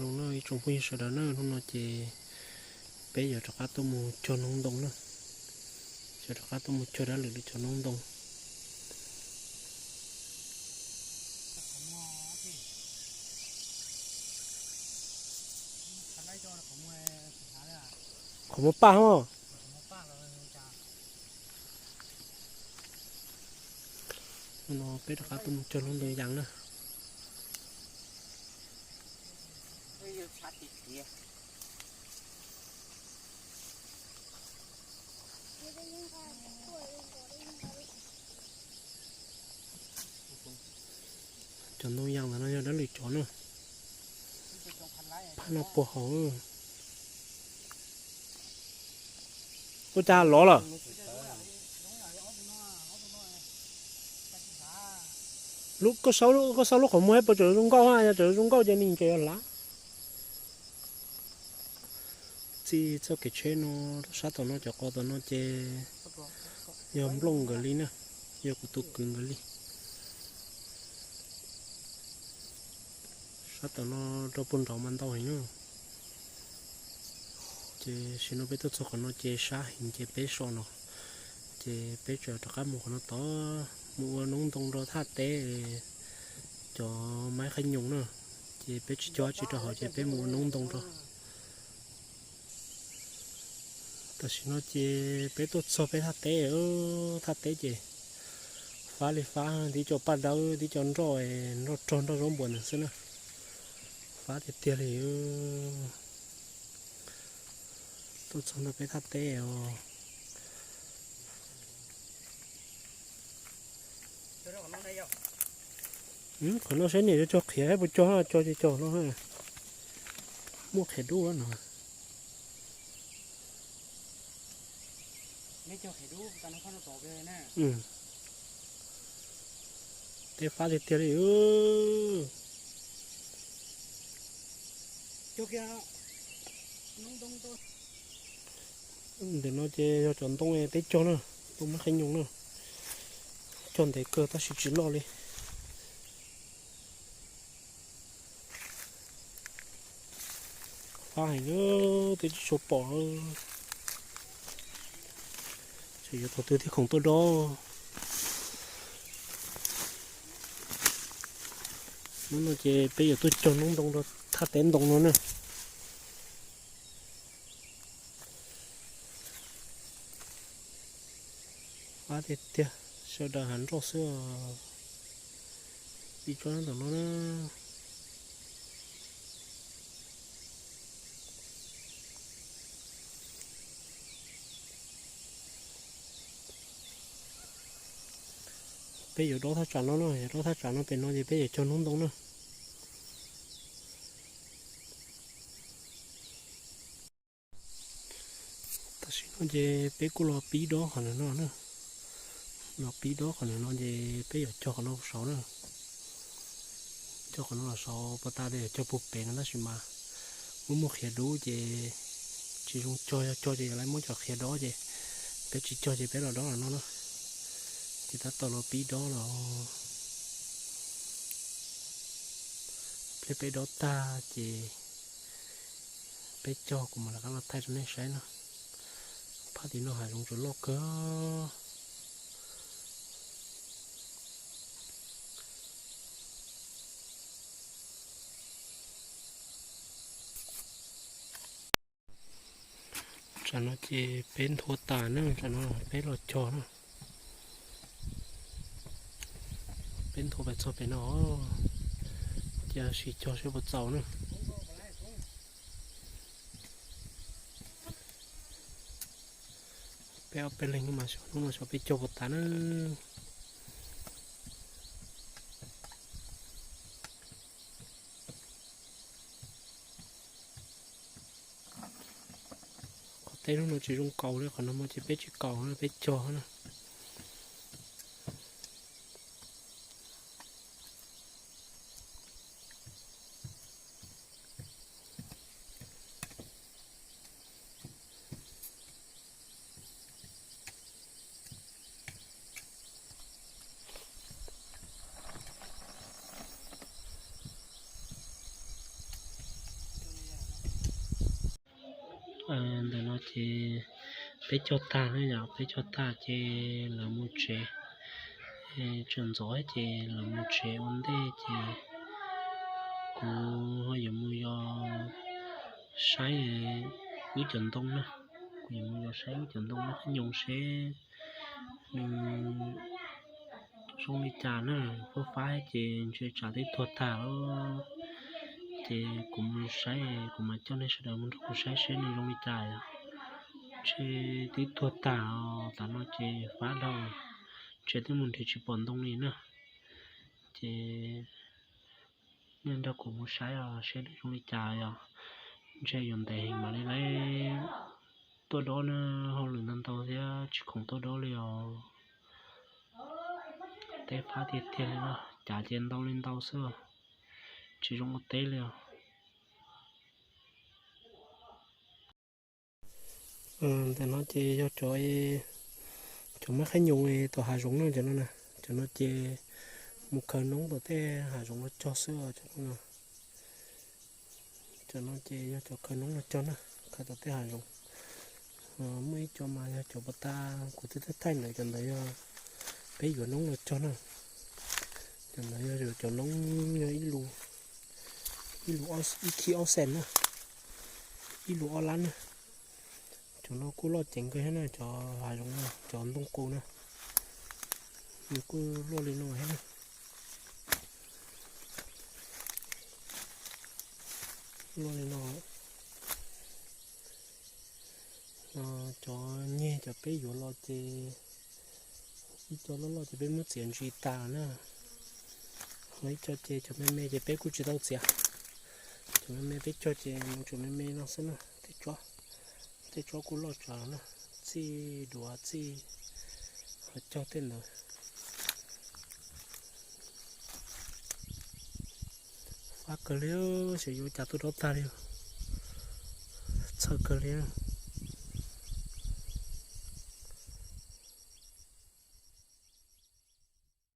Ib tsoom phooj ywg sawv daws na, hnub no ces peb yuav rov qab tuaj mus cog noob ntoo na, yuav rov qab tuaj mus cog dab lwm lwm cov noob ntoo. Qhov muaj paj hos. No peb rov qab tuaj mus cog noob ntoo yas na. Cov ntoo yas ntawm no yog dab lwm cov na. Phab no puag hauv. Ua cas lov lawm? Koj xaub lub qhov muag puas tseem zoo nkauj, yog tseem zoo nkauj ces nws tseem yuav hlav. Txij txoj kev tsheb no rau sab tom no cov qos tom no ces yog nplooj nkawd li na, yog kuv tus kwv nkawd li. Sab tom no rau puag nraud mas ntau heev na. Ces sim no peb tuaj txog qhov no ces sab heev ces peb so no. Ces peb tseem rov qab mus qhov no tod, mus ua noob ntoo rau thaj teb cov maib qhaib nyoos na. Ces peb tsis cog dab tsi rau hauv ces peb mus ua noob ntoo rau. Tam sim no ces peb tuaj txog peb thaj teb, thaj teb ces fab li fab, tib co paj dawb, tib co nroj, nroj rog nroj zaub npuas ntawd xwb na. Fab tiag tiag li. Tuaj txog ntawm peb thaj teb os. Qhov no saib niam cog qhiav thiab puas cog, cog ces cog no. Muaj qhiav dub no. Teb fab tiag tiag li. Ntawm no ces yog cov ntoo peb cog na, ntoo maib qhaib nyoos na. Cog ntev kawg tab sis tsis loj li. Fab heev, twb tsis tshua pom. Tseem yuav thaum twg thiaj khoom tuaj dob. Hnub no ces peb yuav tuaj cog noob ntoo rau thaj teb ntoo no na. Fab tiag tiag, sawv daws hav nroj xwb os. Ib tsob ntawm no na. Peb yuav dob thaj tsam no na, yuav dob thaj tsam no pem no ces peb yuav cog noob ntoo na. Tam sim no ces peb kuj los pib dob qhov ntawm no na. Los pib dob qhov ntawm no ces peb yuav cog qhov no saud na. Cog qhov no los saud, puas tas tias yuav cog puag pem no tab sis mas muaj muaj qhiav dub ces tsis zoo cog, yog cog ces yuav lawv muab cov qhiav dob ces peb tsis cog ces peb los dob los no na. Ces tab tom los pib dob los. Pliag peb dob tag ces peb cog kuv mam rov qab los thaij rau nej saib na. Phab tim no hav zoov tsuas loj kawg. Tsam no ces peb nthuav tas na, tsam no peb los cog na. Peb nthuav pes txog pem no, cia sim cog seb puas txaus na. Peb ob peb leeg mas xyov hnub no xyov peb cog puas tas na. Qhov teb hnub no tsis zoo kaus li, qhov no mas ces peb tsis kaus na, peb cog na. Ntawm no ces peb cog tag na yom, peb cog tag ces lawv mus tsev. Tseem ntxov ces lawv mus tsev ua ntej ces kuv ho yuav mus yos saib wb cov ntoo na. Kuv yuav mus yos saib wb cov ntoo na, qhab nyoos seb nws zoo li cas na. Fab fab ces ntshe tsam twb tuag tag lawm. Ces kuv mus saib, kuv mam coj nej sawv daws mus nrog kuv saib seb nws zoo li cas yom. Ntshe twb tuag tag os, tam no ces fab dhau, ntshe twb mus nrhiav tsis pom ntoo li na. Ces nej nrog kuv mus saib os seb nws zoo li cas yom. Ntshe yuav ntev heev mam li lawv tuaj dob na, hauj lwm ntau ntau thiab tsis khoom tuaj dob li os. Teb fab tiag tiag li na, cav ces ntau li ntau xwb, tsis zoo ua teb li os. Ntawm no ces yog cov, cov mab qhab nyoos tom hav zoov no, cov no na. Cov no ces mus khaws noob tom tej hav zoov los cog xwb os, cov no. Cov no ces yog cov khaws noob los cog na, khaws tom tej hav zoov. Muaj ib co mas yog cov puas tas kuv twb thaij thaij ntawd, cov ntawd yog peb yuav noob los cog na. Cov ntawd yog cov noob yog ib lus, ib lus ib khib ob xees na, ib lus ob lab na. Cov no kuj loj ceev kawg thiab na, cov hav zoov na, cov ntoo qus na, nws kuj luaj li no thiab na. Luaj li no. Cov nyeg cov peb yuav los ces ib co loj loj ces peb muab txiav ntsis tas na. Ho ib co ces cov me me ces peb kuj tsis tau txiav. Cov me me peb cog ces mus tsuas me me no xwb na. Tej tsob, tej tsob kuj loj tsav na, txij duav txij ho cog tej ntawd. Fab kawg li, xyov yuav cas tuaj dob tag li. Txhawj kawg li.